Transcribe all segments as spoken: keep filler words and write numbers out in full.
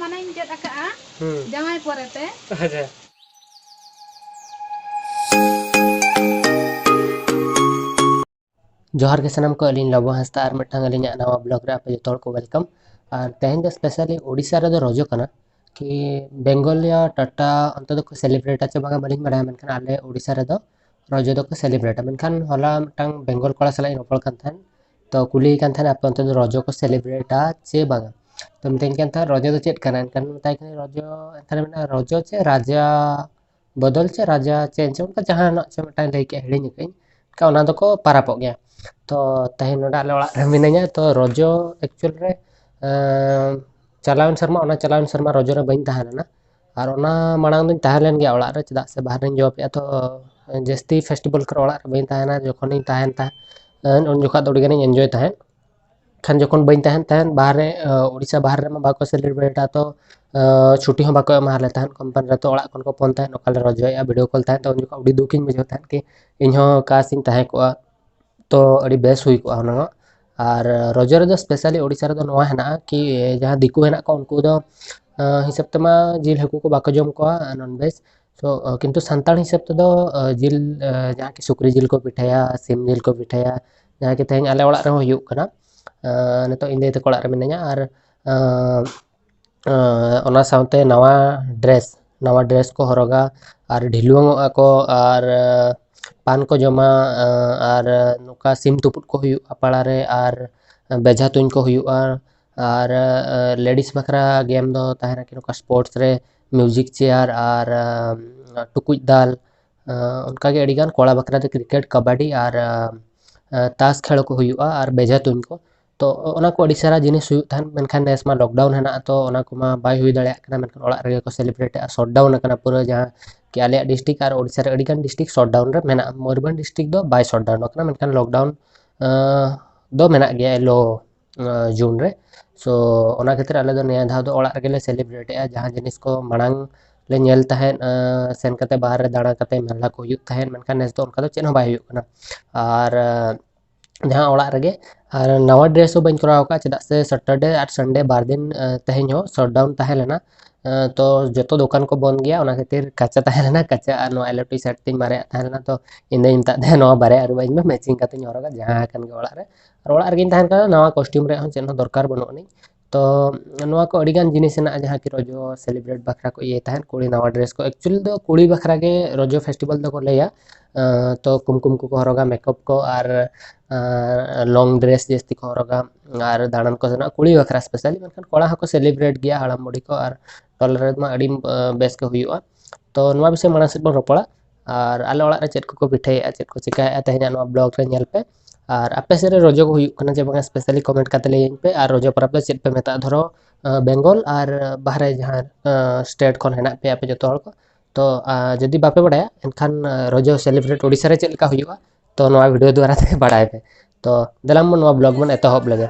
ᱢᱟᱱᱮᱧ ᱪᱮᱫ ᱟᱠᱟᱫᱼᱟ ᱦᱩᱸ᱾ ᱡᱟᱶᱟᱭ ᱯᱚᱨᱮᱛᱮ᱾ ᱟᱪᱪᱷᱟ᱾ ᱡᱚᱦᱟᱨ ᱜᱮ ᱥᱟᱱᱟᱢ ᱠᱚ, ᱟᱹᱞᱤᱧ ᱞᱚᱵᱚ ᱦᱟᱸᱥᱫᱟ ᱟᱨ ᱢᱤᱫᱴᱟᱝ ᱟᱹᱞᱤᱧᱟᱜ ᱱᱟᱣᱟ ᱵᱞᱚᱜ ᱨᱮ ᱟᱯᱮ ᱡᱚᱛᱚ ᱦᱚᱲ ᱠᱚ ᱣᱮᱞᱠᱟᱢ᱾ ᱟᱨ ᱛᱮᱦᱮᱧ ᱫᱚ ᱥᱯᱮᱥᱟᱞᱤ ᱳᱰᱤᱥᱟ ᱨᱮᱫᱚ ᱨᱚᱡᱚ ᱠᱟᱱᱟ, ᱠᱤ ᱵᱮᱝᱜᱚᱞ ᱭᱟ ᱴᱟᱴᱟ ᱚᱱᱛᱮ ᱫᱚᱠᱚ ᱥᱮᱞᱤᱵᱨᱮᱴᱟ ᱪᱮ ᱵᱟᱝᱟ ᱵᱟᱹᱞᱤᱧ ᱵᱟᱲᱟᱭᱟ, ᱢᱮᱱᱠᱷᱟᱱ ᱟᱞᱮ ᱳᱰᱤᱥᱟ ᱨᱮᱫᱚ ᱨᱚᱡᱚ ᱫᱚᱠᱚ ᱥᱮᱞᱤᱵᱨᱮᱴᱟ᱾ ᱢᱮᱱᱠᱷᱟᱱ ᱦᱚᱞᱟ ᱢᱤᱫᱴᱟᱝ ᱵᱮᱝᱜᱚᱞ ᱠᱚᱲᱟ ᱥᱟᱞᱟᱜ ᱤᱧ ᱨᱚᱯᱚᱲ ᱠᱟᱱ ᱛᱟᱦᱮᱸᱫ, ᱛᱚ ᱠᱩᱞᱤᱭᱮ ᱠᱟᱱ ᱛᱟᱦᱮᱸᱫ, "ᱟᱯᱮ ᱚᱱᱛᱮ ᱫᱚ ᱨᱚᱡᱚ ᱠᱚ ᱥᱮᱞᱤᱵᱨᱮᱴᱟ ᱪᱮ ᱵᱟᱝᱟ?" ᱛᱚ ᱢᱤᱛᱟᱹᱧ ᱠᱟᱱ ᱛᱟᱦᱮᱸᱫ, "ᱨᱚᱡᱚ ᱫᱚ ᱪᱮᱫ ᱠᱟᱱᱟ?" ᱮᱱᱠᱷᱟᱱ ᱢᱮᱛᱟᱭ ᱠᱟᱹᱱᱟᱹᱧ, "ᱨᱚᱡᱚ", ᱮᱱᱠᱷᱟᱱ ᱢᱮᱱᱟ, "ᱨᱚᱡᱚ ᱪᱮ ᱨᱟᱡᱟ ᱵᱚᱫᱚᱞ ᱪᱮ ᱨᱟᱡᱟ ᱪᱮ ᱪᱮ ᱚᱱᱠᱟ ᱡᱟᱦᱟᱱᱟᱜ ᱪᱮ ᱢᱤᱫᱴᱟᱝ ᱞᱟᱹᱭ ᱠᱮᱫᱼᱟ, ᱦᱤᱲᱤᱧ ᱟᱠᱟᱫᱟᱹᱧ, ᱮᱱᱠᱷᱟᱱ ᱚᱱᱟ ᱫᱚᱠᱚ ᱯᱟᱨᱟᱵᱚᱜ ᱜᱮᱭᱟ᱾ ᱛᱚ ᱛᱮᱦᱮᱧ ᱱᱚᱰᱮ ᱟᱞᱮ ᱚᱲᱟᱜ ᱨᱮ ᱢᱤᱱᱟᱹᱧᱟ᱾ ᱛᱚ ᱨᱚᱡᱚ ᱮᱠᱪᱩᱭᱮᱞ ᱨᱮ ᱮᱸ, ᱪᱟᱞᱟᱣᱮᱱ ᱥᱮᱨᱢᱟ, ᱚᱱᱟ ᱪᱟᱞᱟᱣᱮᱱ ᱥᱮᱨᱢᱟ ᱨᱚᱡᱚ ᱨᱮ ᱵᱟᱹᱧ ᱛᱟᱦᱮᱸ ᱞᱮᱱᱟ, ᱟᱨ ᱚᱱᱟ ᱢᱟᱲᱟᱝ ᱫᱚᱧ ᱛᱟᱦᱮᱸ ᱞᱮᱱ ᱜᱮᱭᱟ ᱚᱲᱟᱜ ᱨᱮ, ᱪᱮᱫᱟᱜ ᱥᱮ ᱵᱟᱦᱨᱮᱧ ᱡᱚᱵᱮᱫᱼᱟ᱾ ᱛᱚ ᱡᱟᱹᱥᱛᱤ ᱯᱷᱮᱥᱴᱤᱵᱷᱮᱞ ᱠᱚᱨᱮ ᱚᱲᱟᱜ ᱨᱮ ᱵᱟᱹᱧ ᱛᱟᱦᱮᱱᱟ᱾ ᱡᱚᱠᱷᱚᱱᱤᱧ ᱛᱟᱦᱮᱱ ᱛᱟᱦᱮᱸᱫ ᱩᱱ ᱡᱚᱠᱷᱚᱱ ᱫᱚ ᱟᱹᱰᱤ ᱜᱟᱱᱤᱧ ᱮᱱᱡᱚᱭ ᱛᱟᱦᱮᱸᱫ᱾ ᱠᱷᱟᱱ ᱡᱚᱠᱷᱚᱱ ᱵᱟᱹᱧ ᱛᱟᱦᱮᱱ ᱛᱟᱦᱮᱸᱫ ᱵᱟᱦᱨᱮ, ᱟᱸ, ᱳᱰᱤᱥᱟ ᱵᱟᱦᱨᱮ ᱨᱮᱢᱟ ᱵᱟᱠᱚ ᱥᱮᱞᱤᱵᱨᱮᱴᱟ, ᱛᱚ ᱟᱸ, ᱪᱷᱩᱴᱤ ᱦᱚᱸ ᱵᱟᱠᱚ ᱮᱢᱟ ᱞᱮ ᱛᱟᱦᱮᱸᱫ ᱠᱳᱢᱯᱟᱱᱤ ᱨᱮ᱾ ᱛᱚ ᱚᱲᱟᱜ ᱠᱷᱚᱱ ᱠᱚ ᱯᱷᱳᱱ ᱛᱟᱦᱮᱸᱫ, ᱚᱠᱟ ᱞᱮ ᱨᱚᱡᱚᱭᱮᱫᱼᱟ, ᱵᱷᱤᱰᱤᱭᱳ ᱠᱚᱞ ᱛᱟᱦᱮᱸᱫ᱾ ᱛᱚ ᱩᱱ ᱡᱚᱠᱷᱚᱱ ᱟᱹᱰᱤ ᱫᱩᱠᱤᱧ ᱵᱩᱡᱷᱟᱹᱣ ᱛᱟᱦᱮᱸᱫ ᱠᱤ ᱤᱧᱦᱚᱸ ᱠᱟᱥ ᱤᱧ ᱛᱟᱦᱮᱸ ᱠᱚᱜᱼᱟ, ᱛᱚ ᱟᱹᱰᱤ ᱵᱮᱥ ᱦᱩᱭ ᱠᱚᱜᱼᱟ ᱦᱩᱱᱟᱹᱝ᱾ ᱟᱨ ᱨᱚᱡᱚ ᱨᱮᱫᱚ ᱥᱯᱮᱥᱟᱞᱤ ᱳᱰᱤᱥᱟ ᱨᱮᱫᱚ ᱱᱚᱣᱟ ᱦᱮᱱᱟᱜᱼᱟ ᱠᱤ ᱡᱟᱦᱟᱸ ᱫᱤᱠᱩ ᱦᱮᱱᱟᱜ ᱠᱚᱣᱟ, ᱩᱱᱠᱩ ᱫᱚ, ᱟᱸ, ᱦᱤᱥᱟᱹᱵ ᱛᱮᱢᱟ ᱡᱤᱞ ᱦᱟᱹᱠᱩ ᱠᱚ ᱵᱟᱠᱚ ᱡᱚᱢ ᱠᱚᱣᱟ, ᱱᱚᱱ ᱵᱷᱮᱡᱽ᱾ ᱛᱚ ᱠᱤᱱᱛᱩ ᱥᱟᱱᱛᱟᱲ ᱦᱤᱥᱟᱹᱵ ᱛᱮᱫᱚ, ᱟᱸ, ᱡᱤᱞ, ᱟᱸ, ᱡᱟᱦᱟᱸ ᱠᱤ ᱥᱩᱠᱨᱤ ᱡᱤᱞ ᱠᱚ ᱯᱤᱴᱷᱟᱹᱭᱟ, ᱥᱤᱢ ᱡᱤᱞ ᱠᱚ ᱯᱤᱴᱷᱟᱹᱭᱟ, ᱡᱟᱦᱟᱸ ᱠᱤ ᱛᱮᱦᱮᱧ ᱟᱞᱮ ᱚᱲᱟᱜ ᱨᱮᱦᱚᱸ ᱦᱩᱭᱩᱜ ᱠᱟᱱᱟ᱾ ᱟᱸ, ᱱᱤᱛᱚᱜ ᱤᱧ ᱫᱟᱹᱭ ᱛᱟᱠᱚ ᱚᱲᱟᱜ ᱨᱮ ᱢᱤᱱᱟᱹᱧᱟ᱾ ᱟᱨ, ᱟᱸ, ᱟᱸ, ᱚᱱᱟ ᱥᱟᱶᱛᱮ ᱱᱟᱣᱟ ᱰᱨᱮᱥ, ᱱᱟᱣᱟ ᱰᱨᱮᱥ ᱠᱚ ᱦᱚᱨᱚᱜᱟ, ᱟᱨ ᱰᱷᱤᱞᱣᱟᱹᱝᱚᱜᱼᱟ ᱠᱚ, ᱟᱨ, ᱟᱸ, ᱯᱟᱱ ᱠᱚ ᱡᱚᱢᱟ, ᱟᱸ, ᱟᱨ ᱱᱚᱝᱠᱟ ᱥᱤᱢ ᱛᱩᱯᱩᱫ ᱠᱚ ᱦᱩᱭᱩᱜᱼᱟ ᱯᱟᱲᱟ ᱨᱮ, ᱟᱨ ᱵᱮᱡᱷᱟ ᱛᱩᱧ ᱠᱚ ᱦᱩᱭᱩᱜᱼᱟ᱾ ᱟᱨ, ᱟᱸ, ᱞᱮᱰᱤᱥ ᱵᱟᱠᱷᱨᱟ ᱜᱮᱢ ᱫᱚ ᱛᱟᱦᱮᱱᱟ ᱠᱤ ᱱᱚᱝᱠᱟ ᱥᱯᱳᱨᱴᱥ ᱨᱮ ᱢᱤᱣᱡᱤᱠ ᱪᱮᱭᱟᱨ ᱟᱨ, ᱟᱸ, ᱴᱩᱠᱩᱡ ᱫᱟᱞ, ᱟᱸ, ᱚᱱᱠᱟᱜᱮ ᱟᱹᱰᱤᱜᱟᱱ ᱠᱚᱲᱟ ᱵᱟᱠᱷᱨᱟ ᱫᱚ ᱠᱨᱤᱠᱮᱴ, ᱠᱟᱵᱟᱰᱤ ᱟᱨ, ᱟᱸ, ᱛᱟᱥ ᱠᱷᱮᱞ ᱠᱚ ᱦᱩᱭᱩᱜᱼᱟ ᱟᱨ ᱵᱮᱡᱷᱟ ᱛᱩᱧ ᱠᱚ᱾ ᱛᱚ ᱚᱱᱟ ᱠᱚ ᱟᱹᱰᱤ ᱥᱟᱨᱟ ᱡᱤᱱᱤᱥ ᱦᱩᱭᱩᱜ ᱛᱟᱦᱮᱸᱫ, ᱢᱮᱱᱠᱷᱟᱱ ᱱᱮᱥ ᱢᱟ ᱞᱚᱠᱰᱟᱣᱩᱱ ᱦᱮᱱᱟᱜᱼᱟ, ᱛᱚ ᱚᱱᱟ ᱠᱚᱢᱟ ᱵᱟᱭ ᱦᱩᱭ ᱫᱟᱲᱮᱭᱟᱜ ᱠᱟᱱᱟ᱾ ᱢᱮᱱᱠᱷᱟᱱ ᱚᱲᱟᱜ ᱨᱮᱜᱮ ᱠᱚ ᱥᱮᱞᱤᱵᱨᱮᱴᱮᱜᱼᱟ, ᱥᱚᱴᱰᱟᱣᱩᱱ ᱟᱠᱟᱱᱟ ᱯᱩᱨᱟᱹ, ᱡᱟᱦᱟᱸ ᱠᱤ ᱟᱞᱮᱭᱟᱜ ᱰᱤᱥᱴᱨᱤᱠᱴ ᱟᱨ ᱳᱰᱤᱥᱟ ᱨᱮ ᱟᱹᱰᱤᱜᱟᱱ ᱰᱤᱥᱴᱨᱤᱠᱴ ᱥᱚᱴᱰᱟᱣᱩᱱ ᱨᱮ ᱢᱮᱱᱟᱜᱼᱟ᱾ ᱢᱚᱭᱩᱨᱵᱷᱚᱸᱡᱽ ᱰᱤᱥᱴᱨᱤᱠᱴ ᱫᱚ ᱵᱟᱭ ᱥᱚᱴᱰᱟᱣᱩᱱ ᱟᱠᱟᱱᱟ, ᱢᱮᱱᱠᱷᱟᱱ ᱞᱚᱠᱰᱟᱣᱩᱱ, ᱟᱸ, ᱫᱚ ᱢᱮᱱᱟᱜ ᱜᱮᱭᱟ ᱮᱞᱳ, ᱟᱸ, ᱡᱩᱱ ᱨᱮ᱾ ᱥᱳ ᱚᱱᱟ ᱠᱷᱟᱹᱛᱤᱨ ᱟᱞᱮ ᱫᱚ ᱱᱤᱭᱟᱹ ᱫᱷᱟᱣ ᱫᱚ ᱚᱲᱟᱜ ᱨᱮᱜᱮ ᱞᱮ ᱥᱮᱞᱤᱵᱨᱮᱴᱮᱜᱼᱟ᱾ ᱡᱟᱦᱟᱸ ᱡᱤᱱᱤᱥ ᱠᱚ ᱢᱟᱲᱟᱝ ᱞᱮ ᱧᱮᱞ ᱛᱟᱦᱮᱸᱫ, ᱟᱸ, ᱥᱮᱱ ᱠᱟᱛᱮ ᱵᱟᱦᱨᱮ ᱨᱮ ᱫᱟᱬᱟ ᱠᱟᱛᱮ ᱢᱮᱞᱟ ᱠᱚ ᱦᱩᱭᱩᱜ ᱛᱟᱦᱮᱸᱫ, ᱢᱮᱱᱠᱷᱟᱱ ᱱᱮᱥ ᱫᱚ ᱚᱱᱠᱟ ᱫᱚ ᱪᱮᱫ ᱦᱚᱸ ᱵᱟᱭ ᱦᱩᱭᱩᱜ ᱠᱟᱱᱟ᱾ ᱟᱨ, ᱟᱸ, ᱡᱟᱦᱟᱸ ᱚᱲᱟᱜ ᱨᱮᱜᱮ, ᱟᱨ ᱱᱟᱣᱟ ᱰᱨᱮᱥ ᱦᱚᱸ ᱵᱟᱹᱧ ᱠᱚᱨᱟᱣ ᱟᱠᱟᱫᱼᱟ, ᱪᱮᱫᱟᱜ ᱥᱮ ᱥᱮᱴᱟᱨᱰᱮ ᱟᱨ ᱥᱟᱱᱰᱮ ᱵᱟᱨ ᱫᱤᱱ ᱛᱮᱦᱮᱧ ᱦᱚᱸ ᱥᱟᱴᱰᱟᱣᱩᱱ ᱛᱟᱦᱮᱸ ᱞᱮᱱᱟ᱾ ᱛᱚ ᱡᱚᱛᱚ ᱫᱚᱠᱟᱱ ᱠᱚ ᱵᱚᱱᱫ ᱜᱮᱭᱟ, ᱚᱱᱟ ᱠᱷᱟᱹᱛᱤᱨ ᱠᱟᱪᱟ ᱛᱟᱦᱮᱸ ᱞᱮᱱᱟ, ᱠᱟᱪᱟ ᱟᱨ ᱱᱚᱣᱟ ᱮᱞᱳᱴᱤ ᱥᱮᱴ ᱛᱤᱧ ᱢᱟᱨᱮᱭᱟᱜ ᱛᱟᱦᱮᱸ ᱞᱮᱱᱟ᱾ ᱛᱚ ᱤᱧ ᱫᱚᱧ ᱢᱮᱛᱟᱜ ᱛᱟᱦᱮᱸ, ᱱᱚᱣᱟ ᱵᱟᱨᱭᱟ ᱟᱹᱨᱩᱵᱟᱜ ᱤᱧ ᱢᱮ, ᱢᱮᱪᱤᱝ ᱠᱟᱛᱮᱧ ᱦᱚᱨᱚᱜᱟ ᱡᱟᱦᱟᱸ ᱠᱟᱱ ᱜᱮ ᱚᱲᱟᱜ ᱨᱮ᱾ ᱟᱨ ᱚᱲᱟᱜ ᱨᱮᱜᱮᱧ ᱛᱟᱦᱮᱱ ᱠᱟᱱᱟ, ᱱᱟᱣᱟ ᱠᱚᱥᱴᱤᱭᱩᱢ ᱨᱮᱭᱟᱜ ᱦᱚᱸ ᱪᱮᱫ ᱦᱚᱸ ᱫᱚᱨᱠᱟᱨ ᱵᱟᱹᱱᱩᱜ ᱟᱹᱱᱤᱡ᱾ ᱛᱚ ᱱᱚᱣᱟ ᱠᱚ ᱟᱹᱰᱤᱜᱟᱱ ᱡᱤᱱᱤᱥ ᱦᱮᱱᱟᱜᱼᱟ ᱡᱟᱦᱟᱸ ᱠᱤ ᱨᱚᱡᱚ ᱥᱮᱞᱤᱵᱨᱮᱴ ᱵᱟᱠᱷᱨᱟ ᱠᱚ ᱤᱭᱟᱹᱭ ᱛᱟᱦᱮᱸᱫ, ᱠᱩᱲᱤ ᱱᱟᱣᱟ ᱰᱨᱮᱥ ᱠᱚ᱾ ᱮᱠᱪᱩᱭᱮᱞ ᱫᱚ ᱠᱩᱲᱤ ᱵᱟᱠᱷᱨᱟ ᱜᱮ ᱨᱚᱡᱚ ᱯᱷᱮᱥᱴᱤᱵᱷᱟᱞ ᱫᱚᱠᱚ ᱞᱟᱹᱭᱟ᱾ ᱛᱚ ᱠᱩᱢᱠᱩᱢ ᱠᱚᱠᱚ ᱦᱚᱨᱚᱜᱟ, ᱢᱮᱠᱟᱯ ᱠᱚ, ᱟᱨ ᱞᱚᱝ ᱰᱨᱮᱥ ᱡᱟᱹᱥᱛᱤ ᱠᱚ ᱦᱚᱨᱚᱜᱟ, ᱟᱨ ᱫᱟᱬᱟᱱ ᱠᱚ ᱥᱮᱱᱚᱜᱼᱟ ᱠᱩᱲᱤ ᱵᱟᱠᱷᱨᱟ ᱥᱯᱮᱥᱟᱞᱤ᱾ ᱢᱮᱱᱠᱷᱟᱱ ᱠᱚᱲᱟ ᱦᱚᱸᱠᱚ ᱥᱮᱞᱤᱵᱨᱮᱴ ᱜᱮᱭᱟ, ᱦᱟᱲᱟᱢ ᱵᱩᱲᱦᱤ ᱠᱚ ᱟᱨ ᱴᱚᱞᱟ ᱨᱮᱢᱟ ᱟᱹᱰᱤ ᱵᱮᱥ ᱜᱮ ᱦᱩᱭᱩᱜᱼᱟ᱾ ᱛᱚ ᱱᱚᱣᱟ ᱵᱤᱥᱚᱭ ᱢᱟᱲᱟᱝ ᱥᱮᱫ ᱵᱚᱱ ᱨᱚᱯᱚᱲᱟ᱾ ᱟᱨ ᱟᱞᱮ ᱚᱲᱟᱜ ᱨᱮ ᱪᱮᱫ ᱠᱚᱠᱚ ᱯᱤᱴᱷᱟᱹᱭᱮᱫᱼᱟ, ᱪᱮᱫ ᱠᱚ ᱪᱤᱠᱟᱹᱭᱮᱫᱼᱟ ᱛᱮᱦᱮᱧᱟᱜ ᱱᱚᱣᱟ ᱵᱞᱚᱜ ᱨᱮ ᱧᱮᱞ ᱯᱮ᱾ ᱟᱨ ᱟᱯᱮ ᱥᱮᱫ ᱨᱮ ᱨᱚᱡᱚ ᱠᱚ ᱦᱩᱭᱩᱜ ᱠᱟᱱᱟ ᱪᱮ ᱵᱟᱝᱟ, ᱥᱯᱮᱥᱟᱞᱤ ᱠᱚᱢᱮᱱᱴ ᱠᱟᱛᱮ ᱞᱟᱹᱭᱟᱹᱧ ᱯᱮ᱾ ᱟᱨ ᱨᱚᱡᱚ ᱯᱚᱨᱚᱵᱽ ᱫᱚ ᱪᱮᱫ ᱯᱮ ᱢᱮᱛᱟᱜᱼᱟ, ᱫᱷᱚᱨᱚ ᱵᱮᱝᱜᱚᱞ ᱟᱨ ᱵᱟᱦᱨᱮ ᱡᱟᱦᱟᱸ ᱥᱴᱮᱴ ᱠᱷᱚᱱ ᱦᱮᱱᱟᱜ ᱯᱮᱭᱟ ᱟᱯᱮ ᱡᱚᱛᱚ ᱦᱚᱲ ᱠᱚ᱾ ᱛᱚ ᱡᱩᱫᱤ ᱵᱟᱯᱮ ᱵᱟᱲᱟᱭᱟ, ᱮᱱᱠᱷᱟᱱ ᱨᱚᱡᱚ ᱥᱮᱞᱤᱵᱨᱮᱴ ᱳᱰᱤᱥᱟ ᱨᱮ ᱪᱮᱫ ᱞᱮᱠᱟ ᱦᱩᱭᱩᱜᱼᱟ, ᱛᱚ ᱱᱚᱣᱟ ᱵᱷᱤᱰᱤᱭᱳ ᱫᱣᱟᱨᱟ ᱛᱮ ᱵᱟᱲᱟᱭ ᱯᱮ᱾ ᱛᱚ ᱫᱮᱞᱟ ᱵᱚᱱ ᱱᱚᱣᱟ ᱵᱞᱚᱜ ᱵᱚᱱ ᱮᱛᱚᱦᱚᱵ ᱞᱮᱜᱮ᱾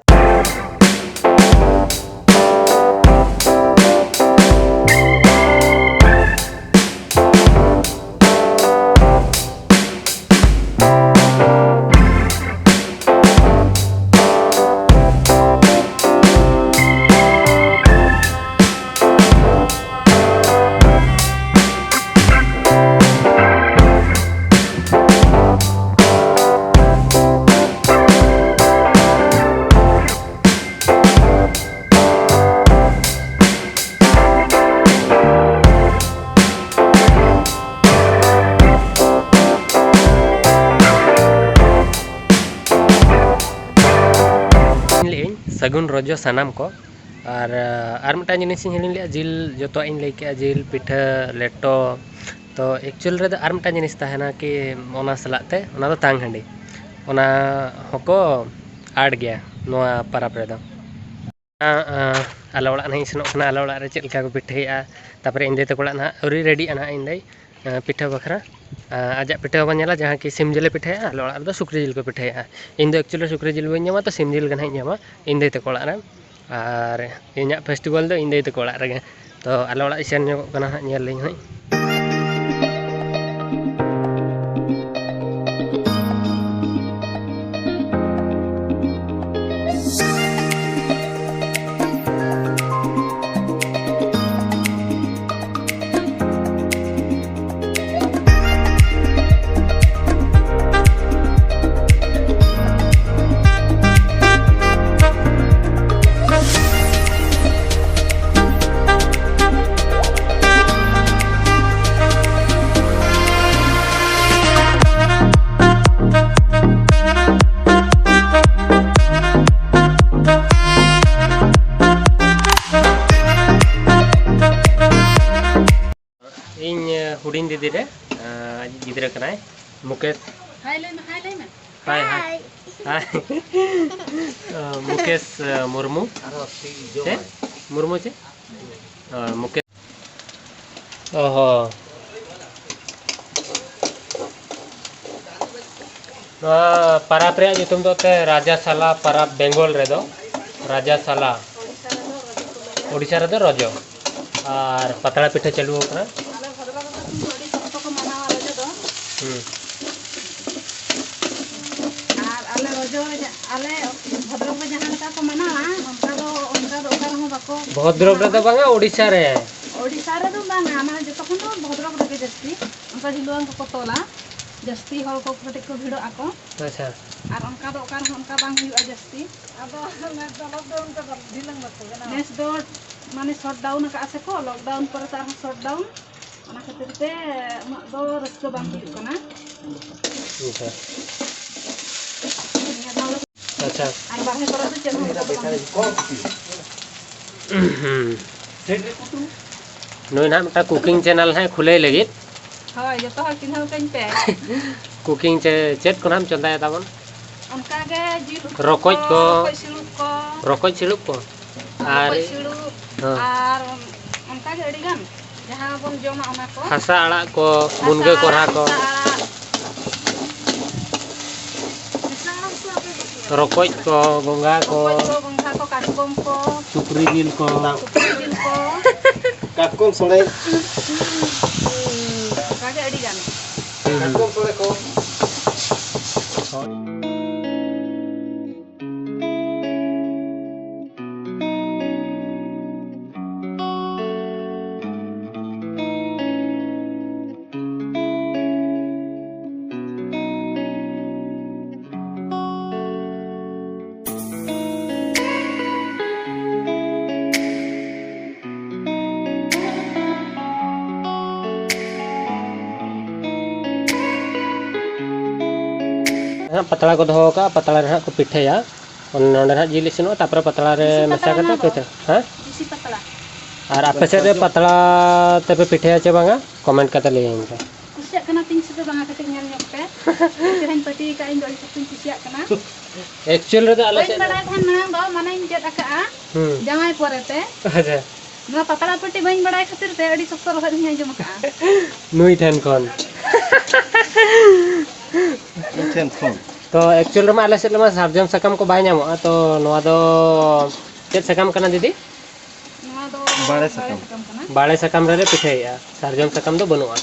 ᱞᱟᱹᱭᱟᱹᱧ ᱥᱟᱹᱜᱩᱱ ᱨᱚᱡᱚ ᱥᱟᱱᱟᱢ ᱠᱚ᱾ ᱟᱨ ᱟᱨ ᱢᱤᱫᱴᱟᱝ ᱡᱤᱱᱤᱥ ᱤᱧ ᱦᱤᱲᱤᱧ ᱞᱮᱫᱼᱟ, ᱡᱤᱞ ᱡᱚᱛᱚᱣᱟᱜ ᱤᱧ ᱞᱟᱹᱭ ᱠᱮᱫᱼᱟ, ᱡᱤᱞ ᱯᱤᱴᱷᱟᱹ ᱞᱮᱴᱚ᱾ ᱛᱚ ᱮᱠᱪᱩᱭᱮᱞ ᱨᱮᱫᱚ ᱟᱨ ᱢᱤᱫᱴᱟᱝ ᱡᱤᱱᱤᱥ ᱛᱟᱦᱮᱱᱟ ᱠᱤ ᱚᱱᱟ ᱥᱟᱞᱟᱜ ᱛᱮ, ᱚᱱᱟ ᱫᱚ ᱛᱟᱝ ᱦᱟᱺᱰᱤ, ᱚᱱᱟ ᱦᱚᱸᱠᱚ ᱟᱲ ᱜᱮᱭᱟ ᱱᱚᱣᱟ ᱯᱚᱨᱚᱵᱽ ᱨᱮᱫᱚ᱾ ᱟᱞᱮ ᱚᱲᱟᱜ ᱱᱟᱦᱟᱜ ᱤᱧ ᱥᱮᱱᱚᱜ ᱠᱟᱱᱟ, ᱟᱞᱮ ᱚᱲᱟᱜ ᱨᱮ ᱪᱮᱫ ᱞᱮᱠᱟ ᱠᱚ ᱯᱤᱴᱷᱟᱹᱭᱮᱫᱼᱟ᱾ ᱛᱟᱨᱯᱚᱨᱮ ᱤᱧ ᱫᱟᱹᱭ ᱛᱟᱠᱚ ᱚᱲᱟᱜ ᱱᱟᱦᱟᱜ ᱟᱹᱣᱨᱤ ᱨᱮᱰᱤᱜᱼᱟ ᱱᱟᱦᱟᱜ ᱤᱧ ᱫᱟᱹᱭ ᱯᱤᱴᱷᱟᱹ ᱵᱟᱠᱷᱨᱟ᱾ ᱟᱡᱟᱜ ᱯᱤᱴᱷᱟᱹ ᱦᱚᱸᱵᱚᱱ ᱧᱮᱞᱟ, ᱡᱟᱦᱟᱸ ᱠᱤ ᱥᱤᱢ ᱡᱤᱞᱮ ᱯᱤᱴᱷᱟᱹᱭᱟ, ᱟᱞᱮ ᱚᱲᱟᱜ ᱨᱮᱫᱚ ᱥᱩᱠᱨᱤ ᱡᱤᱞ ᱠᱚ ᱯᱤᱴᱷᱟᱹᱭᱟ᱾ ᱤᱧ ᱫᱚ ᱮᱠᱪᱩᱭᱮᱞᱤ ᱥᱩᱠᱨᱤ ᱡᱤᱞ ᱵᱟᱹᱧ ᱡᱚᱢᱟ, ᱛᱚ ᱥᱤᱢ ᱡᱤᱞ ᱜᱮ ᱱᱟᱦᱟᱜ ᱤᱧ ᱡᱚᱢᱟ ᱤᱧ ᱫᱟᱹᱭ ᱛᱟᱠᱚ ᱚᱲᱟᱜ ᱨᱮ᱾ ᱟᱨ ᱤᱧᱟᱹᱜ ᱯᱷᱮᱥᱴᱤᱵᱷᱟᱞ ᱫᱚ ᱤᱧ ᱫᱟᱹᱭ ᱛᱟᱠᱚ ᱚᱲᱟᱜ ᱨᱮᱜᱮ᱾ ᱛᱚ ᱟᱞᱮ ᱚᱲᱟᱜ ᱤᱧ ᱥᱮᱱ ᱧᱚᱜᱚᱜ ᱠᱟᱱᱟ ᱦᱟᱸᱜ, ᱧᱮᱞ ᱞᱤᱧ ᱦᱟᱸᱜ᱾ ᱦᱩᱰᱤᱧ ᱫᱤᱫᱤ ᱨᱮ, ᱟᱸ, ᱜᱤᱫᱽᱨᱟᱹ ᱠᱟᱱᱟᱭ, ᱢᱩᱠᱮᱥ᱾ ᱦᱟᱭ ᱞᱟᱹᱭ ᱢᱮ, ᱦᱟᱭ ᱞᱟᱹᱭ ᱢᱮ᱾ ᱦᱟᱭ, ᱦᱟᱭ᱾ ᱦᱟᱭ᱾ ᱟᱸ, ᱢᱩᱠᱮᱥ, ᱟᱸ, ᱢᱩᱨᱢᱩ᱾ ᱪᱮ? ᱢᱩᱨᱢᱩ ᱪᱮ? ᱟᱸ, ᱢᱩᱠᱮᱥ᱾ ᱚ ᱦᱚᱸ᱾ ᱱᱚᱣᱟ ᱯᱟᱨᱟᱵᱽ ᱨᱮᱭᱟᱜ ᱧᱩᱛᱩᱢ ᱫᱚ ᱛᱮ ᱨᱟᱡᱟᱥᱟᱞᱟ ᱯᱟᱨᱟᱵᱽ, ᱵᱮᱝᱜᱚᱞ ᱨᱮᱫᱚ ᱨᱟᱡᱟᱥᱟᱞᱟ, ᱳᱰᱤᱥᱟ ᱨᱮᱫᱚ ᱨᱚᱡᱚ᱾ ᱟᱨ ᱯᱟᱛᱲᱟ ᱯᱤᱴᱷᱟᱹ ᱪᱟᱹᱞᱩ ᱟᱠᱟᱱᱟ᱾ ᱟᱞᱮ ᱵᱷᱚᱫᱨᱚᱠ ᱨᱮᱫᱚ ᱠᱤᱱᱛᱩ ᱟᱹᱰᱤ ᱥᱚᱠᱛᱚ ᱠᱚ ᱢᱟᱱᱟᱣᱟ ᱨᱚᱡᱚ ᱫᱚ᱾ ᱦᱩᱸ᱾ ᱟᱨ ᱟᱞᱮ ᱨᱚᱡᱚ ᱨᱮ ᱡᱟ-, ᱟᱞᱮ ᱵᱷᱚᱫᱨᱚᱠ ᱨᱮ ᱡᱟᱦᱟᱸ ᱞᱮᱠᱟ ᱠᱚ ᱢᱟᱱᱟᱣᱟ, ᱚᱱᱠᱟ ᱫᱚ, ᱚᱱᱠᱟ ᱫᱚ ᱚᱠᱟ ᱨᱮᱦᱚᱸ ᱵᱟᱠᱚ ᱵᱷᱚᱫᱨᱚᱠ ᱨᱮᱫᱚ ᱢᱟᱱᱟᱣᱟ᱾ ᱵᱟᱝᱟ, ᱳᱰᱤᱥᱟ ᱨᱮ᱾ ᱳᱰᱤᱥᱟ ᱨᱮᱫᱚ ᱵᱟᱝᱟ, ᱢᱟᱱᱮ ᱡᱚᱛᱚ ᱠᱷᱚᱱ ᱫᱚ ᱵᱷᱚᱫᱨᱚᱠ ᱨᱮᱜᱮ ᱡᱟᱹᱥᱛᱤ᱾ ᱚᱱᱠᱟ ᱡᱷᱤᱞᱣᱟᱹᱝ ᱠᱚᱠᱚ ᱛᱚᱞᱟ, ᱡᱟᱹᱥᱛᱤ ᱦᱚᱲ ᱠᱚ ᱠᱟᱹᱴᱤᱡ ᱠᱚ ᱵᱷᱤᱲᱚᱜ ᱟᱠᱚ᱾ ᱟᱪᱪᱷᱟ᱾ ᱟᱨ ᱚᱱᱠᱟ ᱫᱚ ᱚᱠᱟ ᱨᱮᱦᱚᱸ ᱚᱱᱠᱟ ᱵᱟᱝ ᱦᱩᱭᱩᱜᱼᱟ ᱡᱟᱹᱥᱛᱤ᱾ ᱟᱫᱚ ᱱᱮᱥ ᱫᱚ ᱞᱚᱠᱰᱟᱣᱩᱱ ᱠᱟᱫᱟ, ᱰᱷᱤᱞᱟᱹᱝ ᱵᱟᱠᱚ ᱵᱮᱱᱟᱣᱟ᱾ ᱱᱮᱥ ᱫᱚ ᱢᱟᱱᱮ ᱥᱚᱴᱰᱟᱣᱩᱱ ᱟᱠᱟᱫᱼᱟ ᱥᱮ ᱠᱚ, ᱞᱚᱠᱰᱟᱣᱩᱱ ᱯᱚᱨᱮ ᱛᱚ ᱟᱨᱦᱚᱸ ᱥᱚᱴᱰᱟᱣᱩᱱ, ᱚᱱᱟ ᱠᱷᱟᱹᱛᱤᱨ ᱛᱮ ᱩᱱᱟᱹᱜ ᱫᱚ ᱨᱟᱹᱥᱠᱟᱹ ᱵᱟᱝ ᱦᱩᱭᱩᱜ ᱠᱟᱱᱟ᱾ ᱟᱪᱪᱷᱟ᱾ ᱱᱤᱭᱟᱹ ᱫᱷᱟᱣ ᱫᱚ ᱟᱪᱪᱷᱟ᱾ ᱟᱨ ᱵᱟᱨᱦᱮ ᱠᱚᱨᱮ ᱫᱚ ᱪᱮᱫ ᱦᱚᱸ ᱚᱱᱠᱟ ᱫᱚ ᱵᱟᱝ ᱦᱩᱭᱩᱜ ᱠᱟᱱᱟ᱾ ᱦᱩᱸ᱾ ᱱᱩᱭ ᱱᱟᱦᱟᱜ ᱢᱤᱫᱴᱟᱝ cooking channel ᱦᱟᱸᱜ ᱠᱷᱩᱞᱟᱹᱭ ᱞᱟᱹᱜᱤᱫ᱾ ᱦᱳᱭ, ᱡᱚᱛᱚ ᱦᱚᱲ ᱪᱤᱱᱦᱟᱹᱣ ᱠᱟᱹᱧ ᱯᱮ᱾ Cooking ᱪᱮ-, ᱪᱮᱫ ᱠᱚ ᱱᱟᱦᱟᱜ ᱮᱢ ᱪᱚᱸᱫᱟᱭᱟ ᱛᱟᱵᱚᱱ? ᱚᱱᱠᱟ ᱜᱮ ᱡᱤᱞ ᱩᱛᱩ ᱨᱚᱠᱚᱡ ᱠᱚ, ᱠᱚ? ᱨᱚᱠᱚᱡ ᱥᱤᱲᱩᱯ ᱠᱚ᱾ ᱨᱚᱠᱚᱡ ᱥᱤᱲᱩᱯ ᱠᱚ? ᱟᱨ ᱨᱚᱠᱚᱡ ᱥᱤᱲᱩᱯ ᱦᱮᱸ᱾ ᱟᱨ ᱚᱱᱠᱟ ᱜᱮ ᱟᱹᱰᱤ ᱜᱟᱱ ᱡᱟᱦᱟᱸ ᱵᱚᱱ ᱡᱚᱢᱟ ᱚᱱᱟ ᱠᱚ᱾ ᱦᱟᱥᱟ ᱟᱲᱟᱜ ᱠᱚ, ᱦᱟᱥᱟ ᱢᱩᱱᱜᱟᱹ ᱠᱚᱨᱦᱟ ᱟᱲᱟᱜ, ᱠᱚ᱾ ᱦᱟᱥᱟ ᱟᱲᱟᱜ᱾ ᱢᱮᱥᱟ ᱟᱲᱟᱜ ᱠᱚ ᱟᱯᱮ ᱫᱚ ᱪᱮᱫ? ᱨᱚᱠᱚᱡ ᱠᱚ, ᱜᱚᱸᱜᱷᱟ ᱠᱚ᱾ ᱨᱚᱠᱚᱡ ᱠᱚ, ᱜᱚᱸᱜᱷᱟ ᱠᱚ, ᱠᱟᱴᱠᱚᱢ ᱠᱚ᱾ ᱥᱩᱠᱨᱤ ᱡᱤᱞ ᱠᱚ᱾ ᱥᱩᱠᱨᱤ ᱡᱤᱞ ᱠᱚ᱾ ᱠᱟᱴᱠᱚᱢ ᱥᱚᱲᱮ᱾ ᱚᱱᱠᱟ ᱜᱮ ᱟᱹᱰᱤ ᱜᱟᱱ᱾ ᱦᱩᱸ, ᱦᱩᱸ᱾ ᱠᱟᱴᱠᱚᱢ ᱥᱚᱲᱮ ᱠᱚ᱾ ᱦᱟᱸᱜ ᱯᱟᱛᱲᱟ ᱠᱚ ᱫᱚᱦᱚ ᱟᱠᱟᱫᱼᱟ, ᱯᱟᱛᱲᱟ ᱨᱮ ᱦᱟᱸᱜ ᱠᱚ ᱯᱤᱴᱷᱟᱹᱭᱟ᱾ ᱚᱱ-, ᱱᱚᱸᱰᱮ ᱦᱟᱸᱜ ᱡᱤᱞ ᱤᱥᱤᱱᱚᱜᱼᱟ, ᱛᱟᱨᱯᱚᱨᱮ ᱯᱟᱛᱲᱟ ᱨᱮ ᱵᱮᱥᱤ ᱢᱮᱥᱟ ᱯᱟᱛᱲᱟ ᱠᱟᱛᱮ ᱚᱱᱟ ᱫᱚ᱾ ᱯᱤᱴᱷᱟᱹ, ᱦᱮᱸ? ᱵᱮᱥᱤ ᱯᱟᱛᱲᱟ᱾ ᱟᱨ ᱟᱯᱮ ᱥᱮᱫ ᱨᱮ ᱯᱟᱛᱲᱟ ᱛᱮᱯᱮ ᱯᱤᱴᱷᱟᱹᱭᱟ ᱪᱮ ᱵᱟᱝᱟ? ᱠᱚᱢᱮᱱᱴ ᱠᱟᱛᱮ ᱞᱟᱹᱭᱟᱹᱧ ᱯᱮ᱾ ᱠᱩᱥᱤᱭᱟᱜ ᱠᱟᱱᱟ ᱛᱤᱧ ᱥᱮ ᱵᱟᱝᱟ, ᱠᱟᱹᱴᱤᱡ ᱧᱮᱞ ᱧᱚᱜ ᱯᱮ᱾ ᱪᱮᱦᱨᱟᱧ ᱯᱟᱹᱴᱤ ᱟᱠᱟᱫ, ᱤᱧ ᱫᱚ ᱟᱹᱰᱤ ᱥᱚᱠᱛᱚᱧ ᱠᱩᱥᱤᱭᱟᱜ ᱠᱟᱱᱟ᱾ ᱮᱠᱪᱩᱭᱮᱞ ᱨᱮᱫᱚ ᱟᱞᱮ ᱵᱟᱹᱧ ᱥᱮᱫ ᱵᱟᱲᱟᱭ ᱛᱟᱦᱮᱱ, ᱢᱟᱲᱟᱝ ᱫᱚ ᱢᱟᱱᱮᱧ ᱪᱮᱫ ᱟᱠᱟᱫᱼᱟ᱾ ᱦᱩᱸ᱾ ᱡᱟᱶᱟᱭ ᱯᱚᱨᱮᱛᱮ᱾ ᱟᱪᱪᱷᱟ᱾ ᱱᱚᱣᱟ ᱯᱟᱛᱲᱟ ᱯᱟᱹᱴᱤ ᱵᱟᱹᱧ ᱵᱟᱲᱟᱭ ᱠᱷᱟᱹᱛᱤᱨ ᱛᱮ ᱟᱹᱰᱤ ᱥᱚᱠᱛᱚ ᱨᱚᱦᱮᱫ ᱦᱚᱸᱧ ᱟᱸᱡᱚᱢ ᱟᱠᱟᱫᱼᱟ᱾ ᱱᱩᱭ ᱴᱷᱮᱱ ᱠᱷᱚᱱ᱾ ᱤᱧ ᱴᱷᱮᱱ ᱠᱷᱚᱱ᱾ ᱛᱚ ᱮᱠᱪᱩᱭᱮᱞ ᱨᱮᱢᱟ ᱟᱞᱮ ᱥᱮᱫ ᱨᱮᱢᱟ ᱥᱟᱨᱡᱚᱢ ᱥᱟᱠᱟᱢ ᱠᱚ ᱵᱟᱭ ᱧᱟᱢᱚᱜᱼᱟ, ᱛᱚ ᱱᱚᱣᱟ ᱫᱚ ᱪᱮᱫ ᱥᱟᱠᱟᱢ ᱠᱟᱱᱟ ᱫᱤᱫᱤ? ᱱᱚᱣᱟ ᱫᱚ ᱵᱟᱲᱮ ᱵᱟᱲᱮ ᱥᱟᱠᱟᱢ᱾ ᱥᱟᱠᱟᱢ ᱠᱟᱱᱟ᱾ ᱵᱟᱲᱮ ᱥᱟᱠᱟᱢ ᱨᱮᱞᱮ ᱯᱤᱴᱷᱟᱹᱭᱮᱫᱼᱟ, ᱥᱟᱨᱡᱚᱢ ᱥᱟᱠᱟᱢ ᱫᱚ ᱵᱟᱹᱱᱩᱜᱼᱟ᱾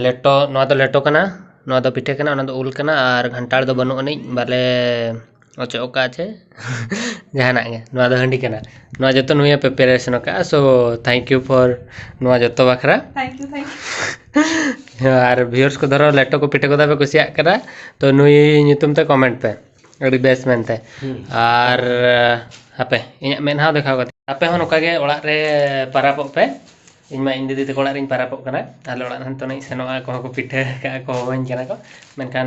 ᱞᱮᱴᱚ, ᱱᱚᱣᱟ ᱫᱚ ᱞᱮᱴᱚ ᱠᱟᱱᱟ, ᱱᱚᱣᱟ ᱫᱚ ᱯᱤᱴᱷᱟᱹ ᱠᱟᱱᱟ, ᱚᱱᱟ ᱫᱚ ᱩᱞ ᱠᱟᱱᱟ, ᱟᱨ ᱜᱷᱟᱱᱴᱟᱲ ᱫᱚ ᱵᱟᱹᱱᱩᱜ ᱟᱹᱱᱤᱡ, ᱵᱟᱞᱮ ᱚᱪᱚᱜ ᱟᱠᱟᱫᱼᱟ ᱪᱮ ᱡᱟᱦᱟᱱᱟᱜ ᱜᱮ᱾ ᱱᱚᱣᱟ ᱫᱚ ᱦᱟᱺᱰᱤ ᱠᱟᱱᱟ᱾ ᱱᱚᱣᱟ ᱡᱚᱛᱚ ᱱᱩᱭᱮ preparation ᱟᱠᱟᱫᱼᱟ, so thank you for ᱱᱚᱣᱟ ᱡᱚᱛᱚ ᱵᱟᱠᱷᱨᱟ᱾ Thank you, thank you. R viewers ᱠᱚ ᱫᱷᱚᱨᱚ ᱞᱮᱴᱚ ᱠᱚ ᱯᱤᱴᱷᱟᱹ ᱠᱚᱫᱚ ᱯᱮ ᱠᱩᱥᱤᱭᱟᱜ ᱠᱟᱱᱟ, ᱛᱚ ᱱᱩᱭ ᱧᱩᱛᱩᱢ ᱛᱮ comment ᱯᱮ, ᱟᱹᱰᱤ ᱵᱮᱥ ᱢᱮᱱᱛᱮ᱾ ᱦᱩᱸ᱾ ᱟᱨ ᱦᱟᱯᱮ, ᱤᱧᱟᱹᱜ ᱢᱮᱫᱦᱟ ᱫᱮᱠᱷᱟᱣ ᱠᱟᱛᱮ, ᱟᱯᱮ ᱦᱚᱸ ᱱᱚᱝᱠᱟ ᱜᱮ ᱚᱲᱟᱜ ᱨᱮ ᱯᱟᱨᱟᱵᱚᱜ ᱯᱮ᱾ ᱤᱧ ᱢᱟ ᱤᱧ ᱫᱤᱫᱤ ᱛᱟᱠᱚ ᱚᱲᱟᱜ ᱨᱤᱧ ᱯᱟᱨᱟᱵᱚᱜ ᱠᱟᱱᱟ, ᱟᱞᱮ ᱚᱲᱟᱜ ᱦᱟᱱᱛᱮ ᱱᱟᱜ ᱥᱮᱱᱚᱜᱼᱟ, ᱟᱠᱚ ᱦᱚᱸᱠᱚ ᱯᱤᱴᱷᱟᱹ ᱟᱠᱟᱫᱼᱟ ᱠᱚ, ᱦᱚᱦᱚᱧ ᱠᱟᱱᱟ ᱠᱚ, ᱢᱮᱱᱠᱷᱟᱱ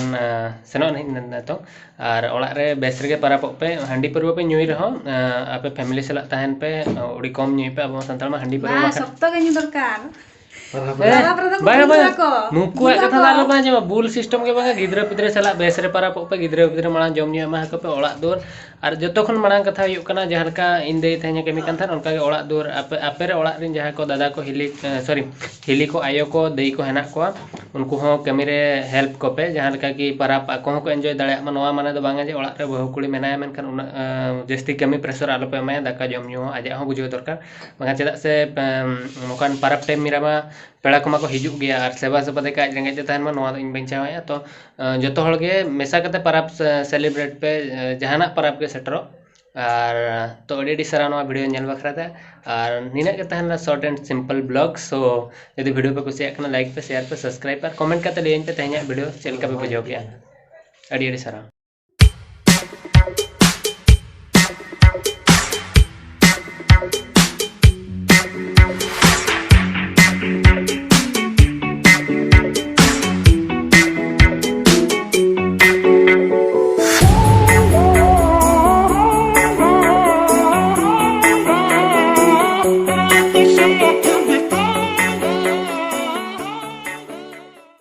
ᱥᱮᱱᱚᱜ ᱱᱟᱦᱟᱜ ᱱᱤᱛᱚᱝ᱾ ᱟᱨ ᱚᱲᱟᱜ ᱨᱮ ᱵᱮᱥ ᱨᱮᱜᱮ ᱯᱟᱨᱟᱵᱚᱜ ᱯᱮ, ᱦᱟᱺᱰᱤ ᱯᱟᱹᱨᱣᱟᱹ ᱯᱮ ᱧᱩᱭ ᱨᱮᱦᱚᱸ ᱟᱯᱮ ᱯᱷᱮᱢᱮᱞᱤ ᱥᱟᱞᱟᱜ ᱛᱟᱦᱮᱱ ᱯᱮ, ᱟᱹᱰᱤ ᱠᱚᱢ ᱧᱩᱭ ᱯᱮ᱾ ᱟᱵᱚ ᱥᱟᱱᱛᱟᱲ ᱢᱟ ᱦᱟᱺᱰᱤ ᱯᱟᱹᱨᱣᱟᱹ ᱢᱟ ᱥᱚᱠᱛᱚ ᱜᱮ ᱧᱩ ᱫᱚᱨᱠᱟᱨ᱾ ᱯᱟᱨᱟᱵᱽ ᱨᱮ᱾ ᱯᱟᱨᱟᱵᱽ ᱨᱮᱫᱚ ᱠᱚ ᱵᱟᱝᱟ, ᱵᱟᱝᱟ᱾ ᱧᱩᱭᱟ ᱠᱚ᱾ ᱱᱩᱠᱩᱣᱟᱜ ᱠᱟᱛᱷᱟ ᱫᱚ ᱟᱞᱚ ᱯᱮ ᱟᱸᱡᱚᱢᱟ, ᱵᱩᱞ ᱥᱤᱥᱴᱮᱢ ᱜᱮ ᱵᱟᱝᱟ᱾ ᱜᱤᱫᱽᱨᱟᱹ ᱯᱤᱫᱽᱨᱟᱹ ᱥᱟᱞᱟᱜ ᱵᱮᱥ ᱨᱮ ᱯᱟᱨᱟᱵᱚᱜ ᱯᱮ, ᱜᱤᱫᱽᱨᱟᱹ ᱯᱤᱫᱽᱨᱟᱹ ᱢᱟᱲᱟᱝ ᱡᱚᱢ ᱧᱩ ᱮᱢᱟ ᱠᱚ ᱯᱮ, ᱚᱲᱟᱜ ᱫᱩᱣᱟᱹᱨ᱾ ᱟᱨ ᱡᱚᱛᱚ ᱠᱷᱚᱱ ᱢᱟᱲᱟᱝ ᱠᱟᱛᱷᱟ ᱦᱩᱭᱩᱜ ᱠᱟᱱᱟ, ᱡᱟᱦᱟᱸ ᱞᱮᱠᱟ ᱤᱧ ᱫᱟᱹᱭ ᱛᱮᱦᱮᱧ ᱮ ᱠᱟᱹᱢᱤ ᱠᱟᱱ ᱛᱟᱦᱮᱸᱫ, ᱚᱱᱠᱟ ᱜᱮ ᱚᱲᱟᱜ ᱫᱩᱣᱟᱹᱨ ᱟᱯᱮ, ᱟᱯᱮ ᱨᱮ ᱚᱲᱟᱜ ᱨᱮᱱ ᱡᱟᱦᱟᱸᱭ ᱠᱚ ᱫᱟᱫᱟ ᱠᱚ, ᱦᱤᱞᱤ, ᱥᱚᱨᱤ, ᱦᱤᱞᱤ ᱠᱚ, ᱟᱭᱳ ᱠᱚ, ᱫᱟᱹᱭ ᱠᱚ ᱦᱮᱱᱟᱜ ᱠᱚᱣᱟ, ᱩᱱᱠᱩ ᱦᱚᱸ ᱠᱟᱹᱢᱤ ᱨᱮ ᱦᱮᱞᱯ ᱠᱚᱯᱮ, ᱡᱟᱦᱟᱸ ᱞᱮᱠᱟ ᱠᱤ ᱯᱟᱨᱟᱵᱽ ᱟᱠᱚ ᱦᱚᱸᱠᱚ ᱮᱱᱡᱚᱭ ᱫᱟᱲᱮᱭᱟᱜ ᱢᱟ᱾ ᱱᱚᱣᱟ ᱢᱟᱱᱮ ᱫᱚ ᱵᱟᱝᱟ ᱡᱮ ᱚᱲᱟᱜ ᱨᱮ ᱵᱟᱹᱦᱩ ᱠᱩᱲᱤ ᱢᱮᱱᱟᱭᱟ ᱢᱮᱱᱠᱷᱟᱱ ᱩᱱᱟᱹᱜ ᱡᱟᱹᱥᱛᱤ ᱠᱟᱹᱢᱤ ᱯᱨᱮᱥᱟᱨ ᱟᱞᱚᱯᱮ ᱮᱢᱟᱭᱟ, ᱫᱟᱠᱟ ᱡᱚᱢ ᱧᱩ ᱦᱚᱸ ᱟᱡᱟᱜ ᱦᱚᱸ ᱵᱩᱡᱷᱟᱹᱣ ᱫᱚᱨᱠᱟᱨ᱾ ᱵᱟᱝᱠᱷᱟᱱ ᱪᱮᱫᱟᱜ ᱥᱮ ᱱᱚᱝᱠᱟᱱ ᱯᱟᱨᱟᱵᱽ ᱴᱟᱭᱤᱢ ᱨᱮᱢᱟ ᱯᱮᱲᱟ ᱠᱚᱢᱟ ᱠᱚ ᱦᱤᱡᱩᱜ ᱜᱮᱭᱟ, ᱟᱨ ᱥᱮᱵᱟ ᱥᱮᱵᱟ ᱛᱮ ᱟᱡ ᱨᱮᱸᱜᱮᱡ ᱛᱮ ᱛᱟᱦᱮᱱ ᱢᱟ, ᱱᱚᱣᱟ ᱫᱚ ᱤᱧ ᱵᱟᱹᱧ ᱪᱟᱦᱟᱣᱮᱫᱼᱟ᱾ ᱛᱚ ᱡᱚᱛᱚ ᱦᱚᱲ ᱜᱮ ᱢᱮᱥᱟ ᱠᱟᱛᱮ ᱯᱟᱨᱟᱵᱽ ᱥᱮᱞᱤᱵᱨᱮᱴ ᱯᱮ, ᱡᱟᱦᱟᱱᱟᱜ ᱯᱟᱨᱟᱵᱽ ᱜᱮ ᱥᱮᱴᱮᱨᱚᱜ᱾ ᱟᱨ ᱛᱚ ᱟᱹᱰᱤ ᱟᱹᱰᱤ ᱥᱟᱨᱦᱟᱣ ᱱᱚᱣᱟ ᱵᱷᱤᱰᱤᱭᱳ ᱧᱮᱞ ᱵᱟᱠᱷᱨᱟ ᱛᱮ᱾ ᱟᱨ ᱱᱤᱱᱟᱹᱜ ᱜᱮ ᱛᱟᱦᱮᱱᱟ short and simple vlog᱾ So ᱡᱩᱫᱤ ᱵᱷᱤᱰᱤᱭᱳ ᱯᱮ ᱠᱩᱥᱤᱭᱟᱜ ᱠᱟᱱᱟ, ᱞᱟᱭᱤᱠ ᱯᱮ, ᱥᱮᱭᱟᱨ ᱯᱮ, ᱥᱟᱵᱥᱠᱨᱟᱭᱤᱵ ᱯᱮ, ᱟᱨ ᱠᱚᱢᱮᱱᱴ ᱠᱟᱛᱮ ᱞᱟᱹᱭᱟᱹᱧ ᱯᱮ ᱛᱮᱦᱮᱧᱟᱜ ᱵᱷᱤᱰᱤᱭᱳ ᱪᱮᱫ ᱞᱮᱠᱟ ᱯᱮ ᱵᱩᱡᱷᱟᱹᱣ ᱠᱮᱜᱼᱟ᱾ ᱟᱹᱰᱤ ᱟᱹᱰᱤ ᱥᱟᱨᱦᱟᱣ᱾